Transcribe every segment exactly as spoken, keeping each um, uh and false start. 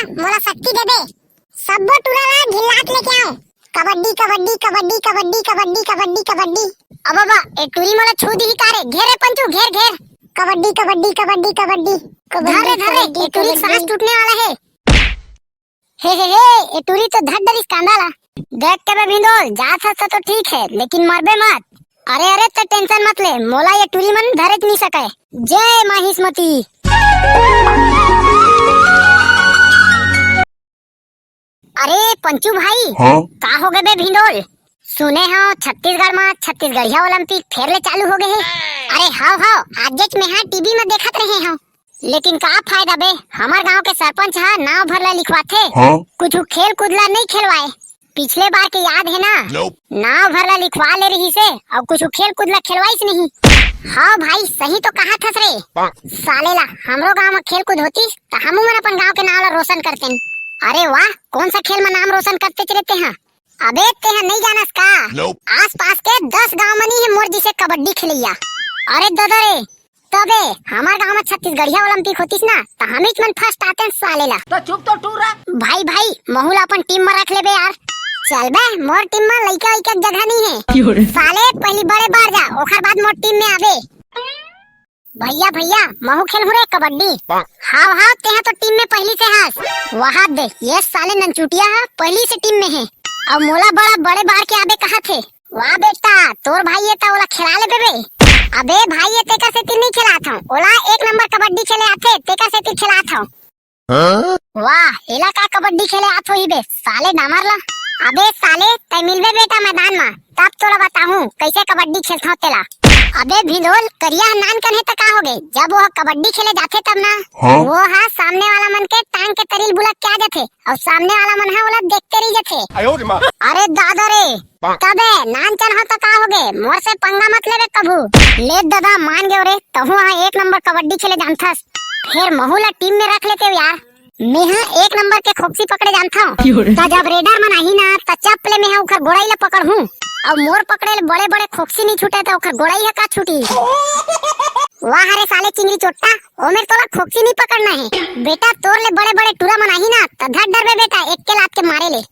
मोला शक्ति देबे। सब्बो टूरा ला ढिल्लात लेके आऊं। कबड्डी, कबड्डी, कबड्डी, कबड्डी, कबड्डी, कबड्डी, कबड्डी। अब बाबा, ए टूरी मोला छू दिही का रे? घेर रे पंचू, घेर, घेर। कबड्डी, कबड्डी, कबड्डी, कबड्डी। धर रे, धर रे, कबड्डी, ए टूरी कबड्डी। सांस टूटने वाला है। हे, हे, हे, ए टूरी तो धर डरिस कांदा ला। देख के बे भिंदोल, जात हस त तो ठीक है, लेकिन मरबे मत। अरे, अरे, त टेंशन मत ले, मोला ये टूरी मन धरे नहीं सके। जय माहिष्मती। अरे पंचू भाई, हाँ? का हो गए बे भिंडोल? सुने हो छत्तीसगढ़ में छत्तीसगढ़िया ओलंपिक फेर ले चालू हो गए है। अरे हाव हाव, आज में हाँ टीवी में देखत रहे हो। लेकिन का फायदा बे, हमार गांव के सरपंच हा नाव भर ला लिखवाथे, हाँ? कुछ खेल कूद ला नहीं खेलवाए। पिछले बार के याद है ना? Nope। नाव भर ला लिखवा ले रही से, और कुछ खेल कूद ला खेलवाइस नहीं। हाँ भाई, सही तो कहा थस रे। साले ला, हमरो गांव में खेल कूद होतीस, त हमू मन अपन गांव के नाव ला रोशन करतेन। अरे वाह, कौन सा खेल में नाम रोशन करते रहते हैं? अबे तेहा नहीं जानस का? Nope। आसपास के दस गांव मनी है मोर जिसे कबड्डी खेलैया। अरे ददा रे, तबे हमार गांव में छत्तीसगढ़िया ओलंपिक होतीस ना, त हमीच मन फर्स्ट आतेन साले ला। तो चुप तो टूरा। भाई भाई, महू ला अपन टीम में रख लेबे यार। चल बे, मोर टीम में लइका वइका के जगह नहीं है। क्यों रे? साले पहली बड़े बार जा, ओकर बाद मोर टीम में आबे। भैया भैया, महू खेलहूं रे कबड्डी। हाव हाव, तेहा तो टीम में पहली से हस। वहा दे, ये साले ननचुटिया हा पहली से टीम में है। अब मोला बड़ा बड़े बार के आबे कहा थे। वाह बेटा, तोर भाई ये त ओला खिला लेबे बे। अबे भाई ये तेकर सेती नहीं खिलात हूँ, ओला एक नंबर कबड्डी खेले आथे, तेकर सेती खिलात हूँ। हाँ? वाह, एला का कबड्डी खेले आत होही बे, साले डामर ला। अबे साले, तै मिलबे बेटा मैदान मा, तब तोला बताहूँ कैसे कबड्डी खेलथव तेला। अबे भिंडोल, करिया ह नान कन हे त का होगे, जब वो कबड्डी खेले जाथे तब ना, हाँ? वो हा सामने वाला मन के टांग के तरी ल बुलक के आ जाथे, अउ सामने वाला मन हा ओला देखते रह जाथे। आयो रे माँ। अरे दादा रे, तबे नान चन हो त का होगे, मोर से पंगा मत लेबे कभू। ले दादा, मान गेव रे, तहू हा एक नंबर कबड्डी खेले जानथस, फेर महू ला टीम में रख लेते यार। मेहा एक नंबर के खोक्सी पकड़े जानथव। क्यों रे? त जब रेडर मन आही ना, त चप ले मेहा उखर गोड़ाई ला पकड़हूं। अउ मोर पकड़े ले बड़े बड़े खोक्सी नहीं छूटे, त उखर गोड़ाई ह का छूटी? वाह रे साले चिंगरी चोट्टा, ओमेर तोला खोक्सी नहीं पकड़ना है। बेटा, तोर ले बड़े बड़े टूरा मन आही ना, त धर डरबे बेटा, एक के लात के मारे ले।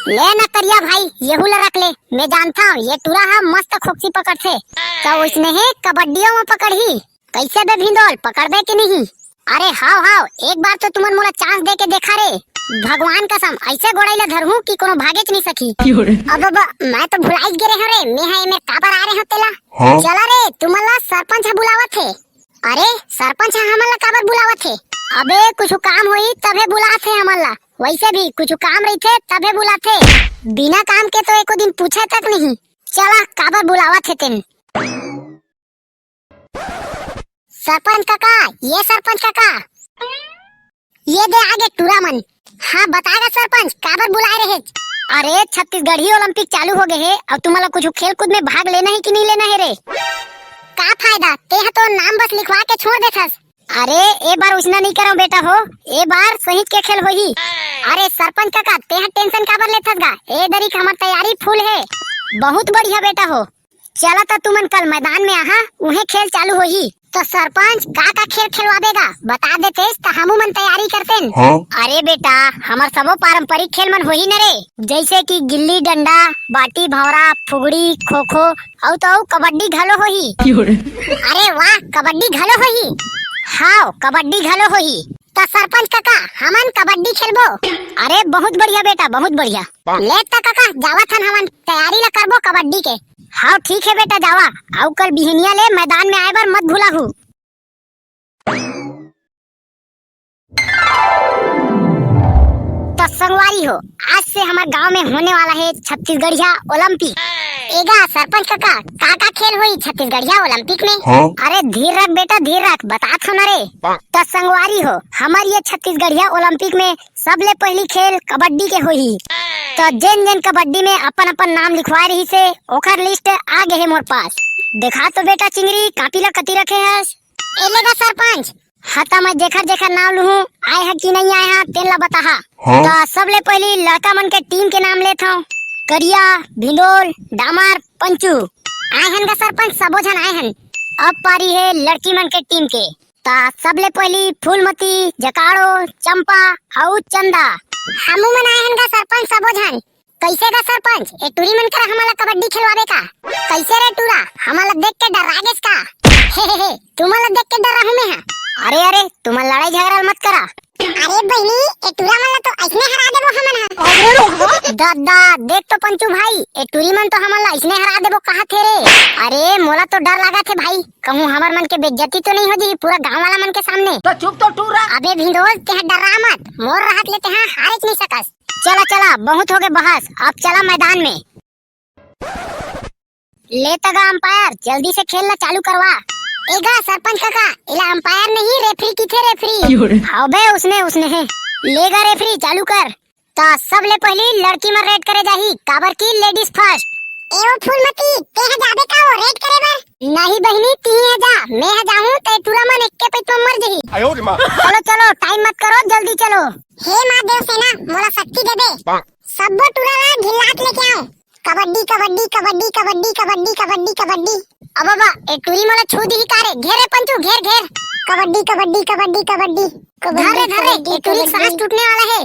ले ना करिया भाई, येहू ला रख ले। मैं जानथव, ये टूरा ह मस्त खोक्सी पकड़थे। त उसने हे कबड्डियों में पकड़ही। कैसे बे भिंडोल, पकड़बे कि नहीं? अरे हाव हाव, एक बार तो तुमन मोला चांस दे के देखा रे। भगवान कसम, ऐसे गोड़ाई ला धरहूं कि कोनो भागेच नहीं सकी। क्यों रे? अब, अब मैं तो भुलाइच गे रहे हूं रे, मैं हा एमे काबर आ रहे हूं तेला। हाँ? चला रे, तुमन ला सरपंच ह बुलावत हे। अरे, सरपंच ह हमन ला काबर बुलावत हे? अबे कुछ काम होही तभे बुलात हे हमन ला, वैसे भी कुछ काम रहिथे तभे बुलाथे, बिना काम के तो एको दिन पूछे तक नहीं। चला, काबर बुलावत हे तेन। सरपंच काका, ये सरपंच काका, ये दे आगे टूरा मन। हाँ, बता गा सरपंच, काबर बुलाए रहे? अरे, छत्तीसगढ़ी ओलंपिक चालू हो गए हे, अब तुमन ला कुछ खेल कूद में भाग लेना है कि नहीं लेना है रे? का फायदा, तेहा तो नाम बस लिखवा के छोड़ देथस। अरे, ए बार उसना नहीं करव बेटा हो, ए बार सहीच के खेल होही। अरे सरपंच काका, तेहा टेंशन काबर लेथस गा? ए दरी के हमर तैयारी फुल हे। बहुत बढ़िया बेटा हो। चला त तुमन कल मैदान में आहा, उहे खेल चालू होही। त सरपंच, का का खेल खेलवाबे गा? बता देतेस त हमू मन तैयारी करतेन। हाँ? अरे बेटा, हमर सबो पारंपरिक खेल मन होही न रे, जैसे कि गिल्ली डंडा, बाटी भौरा, फुगड़ी, खो खो, अउ तो अउ कबड्डी घलो होही। क्यों रे? अरे वाह, कबड्डी घलो होही। हाव, कबड्डी घलो होही। त सरपंच काका, हमन कबड्डी खेलबो। अरे बहुत बढ़िया बेटा, बहुत बढ़िया। ले त काका, जावत हन हमन, तैयारी ला करबो कबड्डी के। हाव ठीक है बेटा, जावा। अउ कल बिहनिया ले मैदान में आए बर मत भुलाहू। त संगवारी हो, आज से हमर गांव में होने वाला है छत्तीसगढ़िया ओलंपिक। एगा सरपंच काका, का का खेल होई छत्तीसगढ़िया ओलंपिक में? हाँ? अरे धीर रख बेटा, धीर रख, बतात हो न रे। त संगवारी हो, हमर ये छत्तीसगढ़िया ओलंपिक में सबले पहली खेल कबड्डी के होही। त जेन जेन कबड्डी में अपन अपन नाम लिखवाए रहिसे, ओकर लिस्ट आ गे हे मोर पास। देखा तो बेटा चिंगरी, कापी ला कती रखे हस? ए ले गा सरपंच। हाँ, त मैं जेखर जेखर नाम लूहूं, आए हा कि नहीं आए हा, तेन ला बताहा। हाँ। त सबले पहली लड़का मन के टीम के नाम लेत हंव। करिया, भिंडोल, डामर, पंचू। आए हन गा सरपंच, सबो झन आए हन। अब पारी हे लड़की मन के टीम के। त सबले पहली फूलमती, जकाड़ो, चंपा, अउ चंदा। हमू मन आए हन गा सरपंच सबो झन। कइसे गा सरपंच, ए टूरी मन करा हमला कबड्डी खेलवाबे का? कइसे रे टूरा, हमला देख के डर्रा गेस का? हे, हे, हे, तुमन ला देख के डर्रा हूँ मैं हा। अरे, अरे, तुमन लड़ाई झगड़ा मत करा। अरे बहिनी, ए टूरा मन ला तो अइसने हरा देबो हमन हा। ददा, देख तो पंचू भाई, ए टूरी मन तो हमन ला अइसने हरा देबो कहत हे रे। अरे, मोला तो डर लागत हे भाई, कहूँ हमर मन के बेइज्जती तो नहीं हो जही पूरा गांव वाला मन के सामने। तो चुप तो टूरा। अबे भिंदोल, तेहा डर्रा मत, मोर रहत ले तेहा हारेच नहीं सकस। चला, चला, बहुत होगे बहस, अब चला मैदान में। ले त गा अंपायर, जल्दी से खेल ला चालू करवा। ए गा सरपंच काका, एला अंपायर नहीं, रेफरी किथे, रेफरी। क्यों रे? हव बे, उसने, उसने हे। ले गा रेफरी, चालू कर। त सबले पहिली लड़की मन रेड करे जाही, काबर कि लेडीज फर्स्ट। ए ओ फूलमती, तेहा जाबे का ओ रेड करे बर? नहीं बहिनी, तिही ह जा, मैं ह जाहूं, त ए टूरा मन एक्के पइत म मर जही। चलो, चलो, टाइम मत करो, जल्दी चलो। हे माँ देवसेना, मोला शक्ति दे दे। सब्बो टूरा ला ढिल्लात लेके आऊं। कबड्डी, कबड्डी, कबड्डी, कबड्डी, कबड्डी, कबड्डी, कबड्डी। अब बाबा, ए टूरी मोला छू दिही का रे? घेर रे पंचू, घेर, घेर। कबड्डी, कबड्डी, कबड्डी, कबड्डी, कबड्डी, धर रे, धर रे, कबड्डी, ए टूरी कबड्डी। सांस टूटने वाला हे।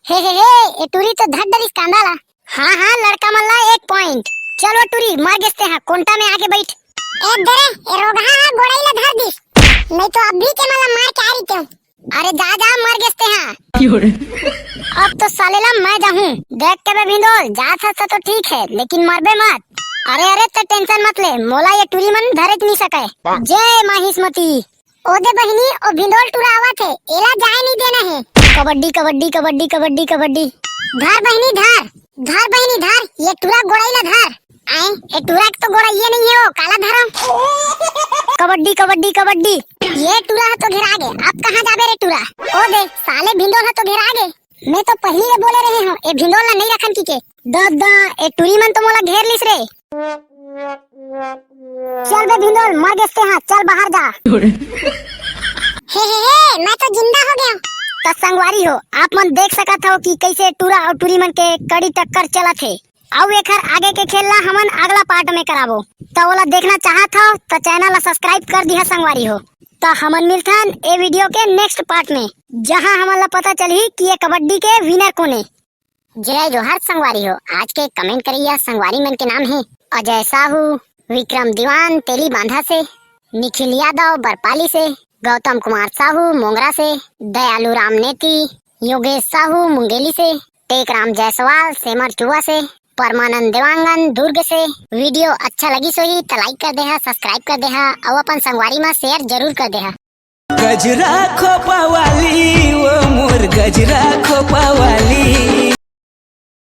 हे, हे, हे, ए टूरी तो धर डरिस कांदा ला। हाँ, हाँ, लड़का मन ला एक पॉइंट। चलो टूरी, मर गेस तेहा, कोंटा में आके बैठ। ए दे रे, ए रोगहा हा गोड़ई ला धर दिस। नहीं तो अभी के मला मार के आ रही क्यों? अरे जा, जा, मर गेस तेहा। क्यों रे? अब तो साले ला मैं जाहूं। देख के बे भिंदोल, जात हस त तो ठीक है, लेकिन मरबे मत। अरे, अरे, ते टेंशन मत ले, मोला ये टूरी मन धरेच नहीं सके। जय माहिष्मती। ओ दे बहिनी, ओ भिंदोल टूरा आवत हे, एला जाए नहीं देना हे। कबड्डी, कबड्डी, कबड्डी, कबड्डी, कबड्डी। धर बहिनी, धर, धर बहिनी, धर, ये टूरा गोड़ई ला धर। आए, ए टूरा के तो गोड़इये नहीं हे, ओ काला धरम। कबड्डी, कबड्डी, कबड्डी। ये टूरा ह तो घेरा गे, अब कहाँ जाबे रे टूरा? ओ दे, साले भिंदोल ह तो घेरा गे। मैं तो पहिली ले बोले रहे हूँ, ए भिंदोल ला नहीं रखन की के। ददा, ए टूरी मन तो मोला घेर लिस रे। चल बे भिंदोल, मर गेस तेहा, चल बाहर जा। हे, हे, हे, मैं तो जिंदा हो गया। त संगवारी हो, आप मन देख सकत हो कि कैसे टूरा और टूरी मन के कड़ी टक्कर चलत हे। अउ एखर आगे के खेल ला हमन अगला पार्ट में कराबो। त ओला देखना चाहत हो त चैनल ला सब्सक्राइब कर दिहा संगवारी हो। त हमन मिलथन ए वीडियो के नेक्स्ट पार्ट में, जहां हमन ला पता चलही कि ये कबड्डी के विनर कोन हे। जय जोहार संगवारी हो। आज के कमेंट करइया संगवारी मन के नाम हे अजय साहू, विक्रम दीवान तेली बांधा से, निखिल यादव बरपाली से, गौतम कुमार साहू मोंगरा से, दयालू राम नेती, योगेश साहू मुंगेली से, टेकराम जायसवाल सेमर चुआ से, परमानंद देवांगन दुर्ग से। वीडियो अच्छा लगिस होही त लाइक कर देहा, सब्सक्राइब कर देहा अउ अपन संगवारी मा शेयर जरूर कर देहा। गजरा खोपा वाली, वो मोर गजरा खोपा वाली।